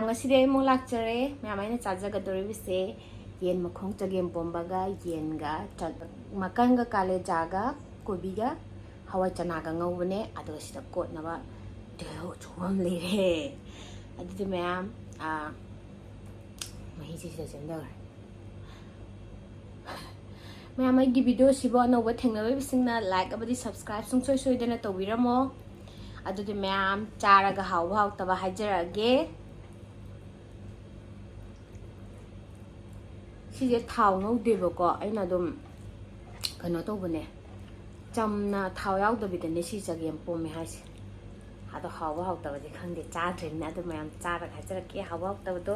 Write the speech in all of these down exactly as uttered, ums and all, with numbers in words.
ꯉꯁꯤꯗꯤ ꯑꯩ ꯑꯃꯨꯛ ꯂꯥꯛꯆꯔꯦ꯫ ꯃꯌꯥꯝ, ꯑꯩꯅ ꯆꯥꯖꯒꯗꯧꯔꯤꯕꯁꯦ ꯌꯦꯟ ꯃꯈꯣꯡ ꯆꯒꯦꯝ ꯄꯣꯝꯕꯒ ꯌꯦꯟꯒ ꯆ-, ꯃꯀꯟꯒ ꯀꯥꯂꯦꯖꯥꯒ ꯀꯣꯕꯤꯒ ꯍꯋꯥꯏ ꯆꯅꯥꯒ ꯉꯧꯕꯅꯦ꯫ ꯑꯗꯨꯒ ꯁꯤꯗ ꯀꯣꯠꯅꯕ ꯇꯤꯜꯍꯧ ꯑꯆꯧꯕ ꯑꯃ ꯂꯩꯔꯦ꯫ ꯑꯗꯨꯗꯤ ꯃꯌꯥꯝ, ꯑꯥ, ꯃꯍꯤꯁꯦ ꯁꯤꯗ ꯆꯦꯟꯗꯧꯔꯦ꯫ ꯃꯌꯥꯝ, ꯑꯩꯒꯤ video ꯁꯤꯕꯨ ꯑꯅꯧꯕ ꯊꯦꯡꯅꯕꯤꯕꯁꯤꯡꯅ like ꯑꯃꯗꯤ subscribe ꯁꯨꯡꯁꯣꯏ ꯁꯣꯏꯗꯅ ꯇꯧꯕꯤꯔꯝꯃꯣ꯫ ꯑꯗꯨꯗꯤ ꯃꯌꯥꯝ, ꯆꯥꯔꯒ ꯍꯥꯎꯕ ꯍꯥꯎꯇꯕ ꯍꯥꯏꯖꯔꯛꯑꯒꯦ꯫ ꯁꯤꯁꯦ ꯊꯥꯎ ꯉꯧꯗꯦꯕꯀꯣ, ꯑꯩꯅ ꯑꯗꯨꯝ ꯀꯩꯅꯣ ꯇꯧꯕꯅꯦ, ꯆꯝꯅ ꯊꯥꯎ ꯌꯥꯎꯗꯕꯤꯗꯅꯦ ꯁꯤ ꯆꯒꯦꯝ ꯄꯣꯝꯃꯦ ꯍꯥꯏꯁꯦ꯫ ꯑꯗꯣ ꯍꯥꯎꯕ ꯍꯥꯎꯇꯕꯗꯤ ꯈꯪꯗꯦ, ꯆꯥꯗ꯭ꯔꯤꯕꯅꯤꯅ꯫ ꯑꯗꯨ ꯃꯌꯥꯝ ꯆꯥꯔꯒ ꯍꯥꯏꯖꯔꯛꯀꯦ ꯍꯥꯎꯕ ꯍꯥꯎꯇꯕꯗꯣ꯫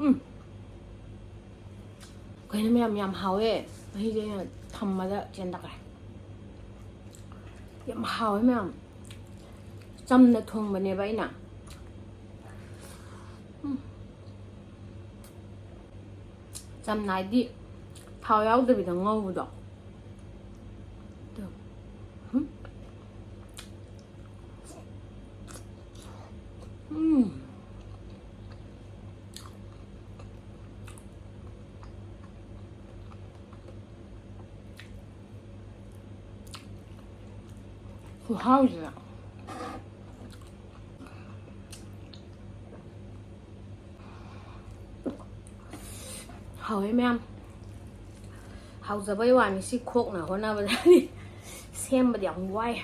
ꯎꯝ꯫ ꯀꯩꯅꯣ ꯃꯌꯥꯝ, ꯌꯥꯝ ꯍꯥꯎꯋꯦ꯫ ꯃꯍꯤꯁꯦ ꯑꯩꯅ ꯊꯝꯃꯗ ꯆꯦꯟꯊꯈ꯭ꯔꯦ꯫ ꯌꯥꯝ ꯍꯥꯎꯋꯦ ꯃꯌꯥꯝ꯫ ꯆꯝꯅ ꯊꯣꯡꯕꯅꯦꯕ ꯑꯩꯅ꯫ ꯎꯝ꯫ ꯆꯝꯅ ꯍꯥꯏꯗꯤ ꯊꯥꯎ ꯌꯥꯎꯗꯕꯤꯗ ꯉꯧꯕꯗꯣ꯫ ꯑꯗꯨ꯫ ꯎꯝ꯫ ꯎꯝ꯫ ꯈꯨꯍꯥꯎꯁꯤꯗ꯫ ꯍꯥꯎꯋꯦ ꯃꯌꯥꯝ꯫ ꯍꯥꯎꯖꯕꯩ ꯋꯥꯅꯤ, ꯁꯤ ꯈꯣꯛꯅ ꯍꯣꯠꯅꯕꯗꯗꯤ ꯁꯦꯝꯕꯗꯤ ꯌꯥꯝ ꯋꯥꯏ,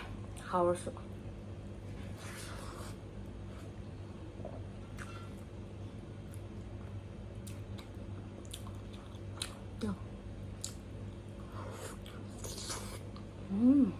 ꯍꯥꯎꯔꯁꯨ꯫ ꯎꯝ꯫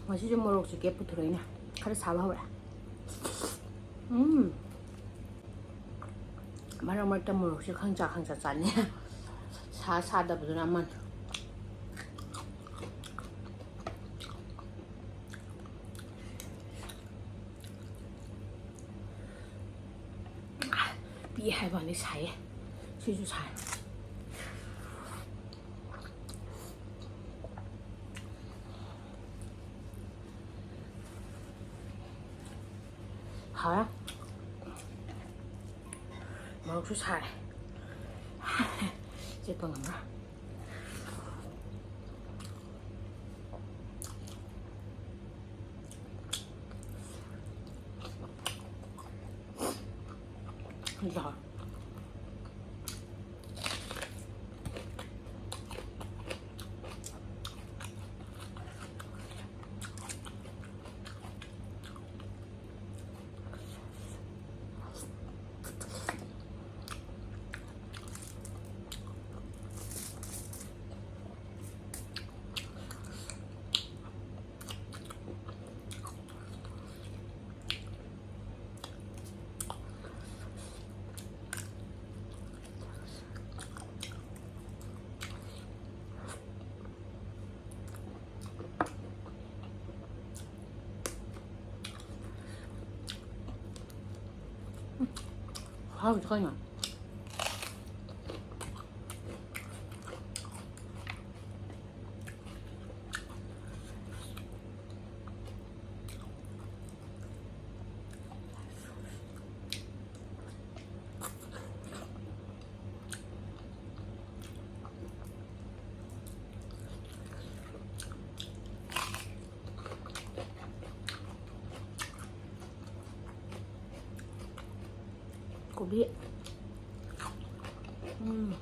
ꯉꯁꯤꯁꯨ ꯃꯣꯔꯣꯛ ꯆꯤꯛꯀꯦ ꯄꯨꯊꯣꯔꯛꯏꯅꯦ꯫ ꯈꯔ ꯁꯥꯕ ꯍꯧꯔꯦ꯫ ꯎꯝ꯫ ꯃꯔꯛ ꯃꯔꯛꯇ ꯃꯣꯔꯣꯛꯁꯦ ꯈꯪꯆꯥ ꯈꯪꯆꯥ ꯆꯥꯅꯤꯡꯉꯦ꯫ ꯁꯥ ꯁꯥꯗꯕꯗꯨꯅ ꯑꯃꯅꯤ꯫ ꯄꯤꯛꯑꯦ ꯍꯥꯏꯕ ꯋꯥꯅꯤ ꯁꯥꯏꯌꯦ꯫ ꯁꯤꯁꯨ ꯁꯥꯏ꯫ ꯍꯥꯎꯔꯦ꯫ ꯃꯣꯔꯣꯛꯁꯨ ꯁꯥꯏ꯫ ꯆꯦꯠꯄ ꯉꯝꯃꯔꯣꯏ꯫ ꯌꯥꯔꯦ꯫ ꯈꯨꯍꯥꯎꯁꯦ ꯀꯩꯅꯣ꯫ ꯀꯣꯕꯤ꯫ ꯎꯝ꯫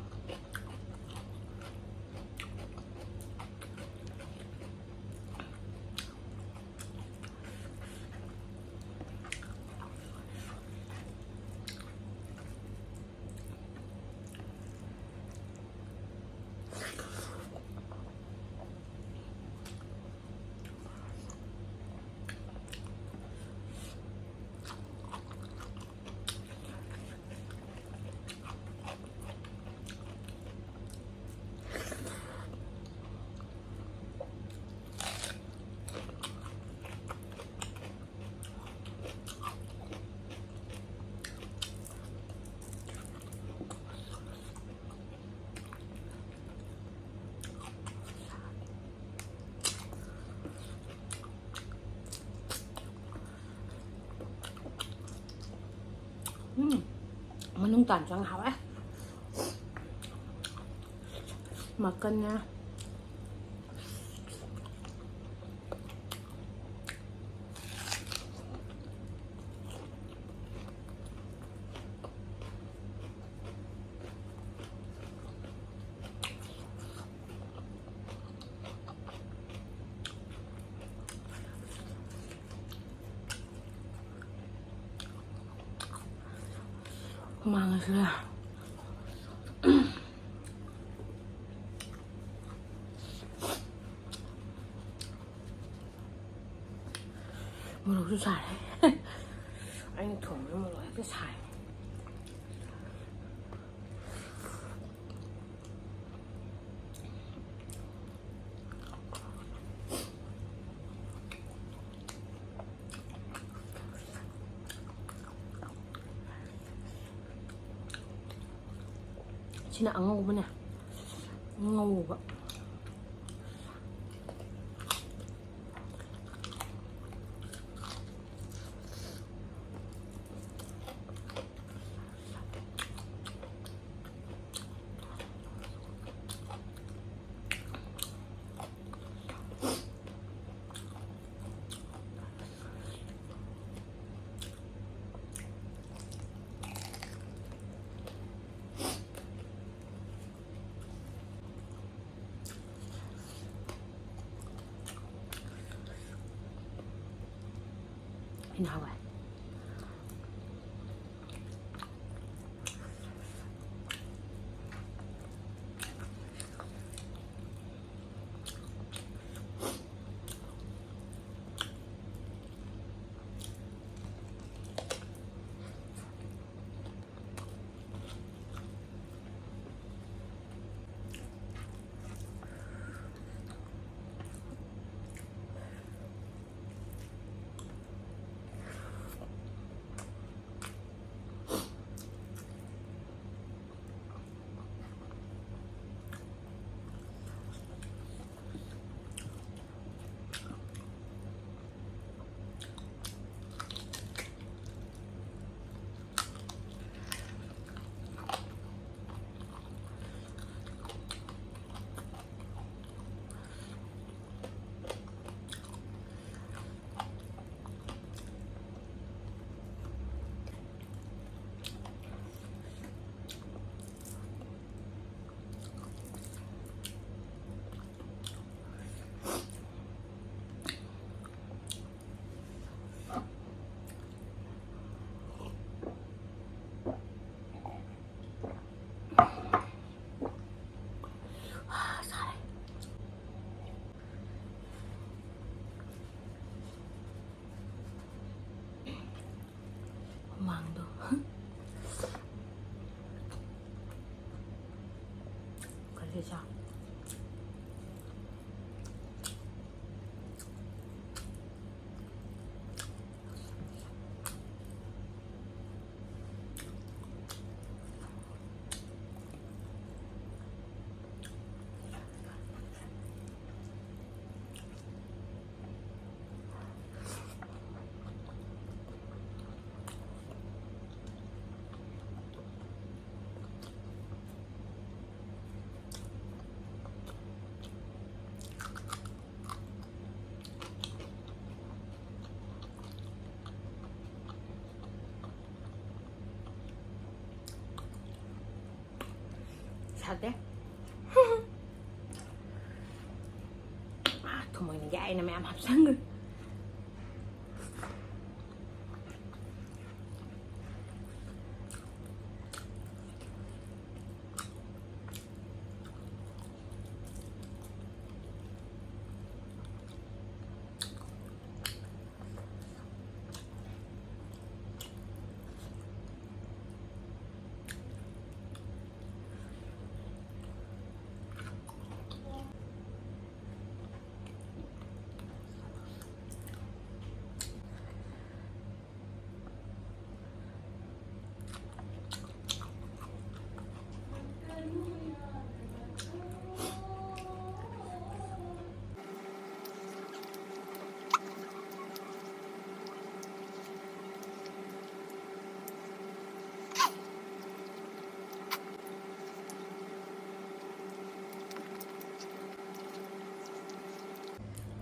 ꯃꯅꯨꯡ ꯇꯥꯟ ꯆꯪ ꯍꯥꯎꯋꯦ꯫ ꯃꯀꯟꯅꯦ꯫ ꯍꯨꯃꯥꯡꯁꯤꯗ꯫ ꯃꯣꯔꯣꯛꯁꯨ ꯁꯥꯔꯦ꯫ ꯑꯩꯅ ꯊꯣꯡꯕꯗ ꯃꯣꯔꯣꯛ ꯍꯦꯛꯇ ꯁꯥꯏ꯫ ꯁꯤꯅ ꯑꯉꯧꯕꯅꯦ꯫ ꯉꯧꯕ꯫ ꯍꯦꯟꯅ ꯍꯥꯎꯋꯦ꯫ ꯄꯩꯁꯥ꯫ ꯁꯥꯗꯦ꯫ ꯑꯥ, ꯊꯨꯝ ꯑꯣꯏꯅ ꯌꯥꯏꯅ ꯃꯌꯥꯝ ꯍꯥꯞꯆꯟꯈ꯭ꯔꯦ꯫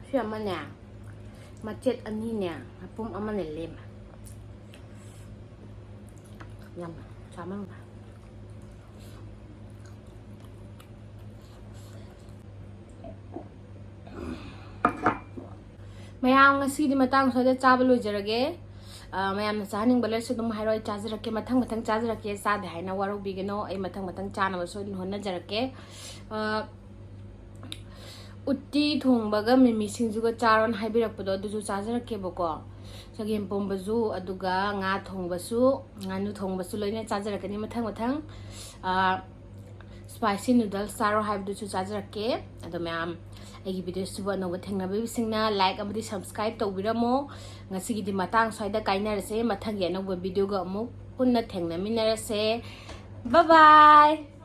ꯁꯤ ꯑꯃꯅꯦ, ꯃꯆꯦꯠ ꯑꯅꯤꯅꯦ, ꯃꯄꯨꯝ ꯑꯃꯅꯦ ꯂꯦꯝꯃꯦ꯫ ꯌꯥꯝ ꯆꯥꯃꯟꯈ꯭ꯔꯦ꯫ ꯃꯌꯥꯝ, ꯉꯁꯤꯗꯤ ꯃꯇꯥꯡ ꯁ꯭ꯋꯥꯏꯗ ꯆꯥꯕ ꯂꯣꯏꯖꯔꯒꯦ꯫ ꯑ, ꯃꯌꯥꯝꯅ ꯆꯥꯍꯟꯅꯤꯡꯕ ꯂꯩꯔꯁꯨ ꯑꯗꯨꯝ ꯍꯥꯏꯔꯣ, ꯑꯩ ꯆꯥꯖꯔꯛꯀꯦ, ꯃꯊꯪ ꯃꯊꯪ ꯆꯥꯖꯔꯛꯀꯦ꯫ ꯆꯥꯗꯦ ꯍꯥꯏꯅ ꯋꯥꯔꯧꯕꯤꯒꯅꯣ, ꯑꯩ ꯃꯊꯪ ꯃꯊꯪ ꯆꯥꯅꯕ ꯁꯣꯏꯗꯅ ꯍꯣꯠꯅꯖꯔꯛꯀꯦ꯫ ꯑ, ꯎꯠꯇꯤ ꯊꯣꯡꯕꯒ ꯃꯤꯃꯤ ꯁꯤꯡꯖꯨꯒ ꯆꯥꯔꯣꯅ ꯍꯥꯏꯕꯤꯔꯛꯄꯗꯣ, ꯑꯗꯨꯁꯨ ꯆꯥꯖꯔꯛꯀꯦꯕꯀꯣ꯫ ꯆꯒꯦꯝ ꯄꯣꯝꯕꯁꯨ, ꯑꯗꯨꯒ ꯉꯥ ꯊꯣꯡꯕꯁꯨ, ꯉꯥꯅꯨ ꯊꯣꯡꯕꯁꯨ ꯂꯣꯏꯅ ꯆꯥꯖꯔꯛꯀꯅꯤ ꯃꯊꯪ ꯃꯊꯪ꯫ ꯑ, Spicy noodles ꯆꯥꯔꯣ ꯍꯥꯏꯕꯗꯨꯁꯨ ꯆꯥꯖꯔꯛꯀꯦ꯫ ꯑꯗꯣ ꯃꯌꯥꯝ, ꯑꯩꯒꯤ videoꯁꯤꯕꯨ ꯑꯅꯧꯕ ꯊꯦꯡꯅꯕꯤꯕꯁꯤꯡꯅ like ꯑꯃꯗꯤ subscribe ꯇꯧꯕꯤꯔꯝꯃꯣ꯫ ꯉꯁꯤꯒꯤꯗꯤ ꯃꯇꯥꯡ ꯁ꯭ꯋꯥꯏꯗ ꯀꯥꯏꯅꯔꯁꯦ꯫ ꯃꯊꯪꯒꯤ ꯑꯅꯧꯕ videoꯒ ꯑꯃꯨꯛ ꯄꯨꯟꯅ ꯊꯦꯡꯅꯃꯤꯟꯅꯔꯁꯦ꯫ Bye bye!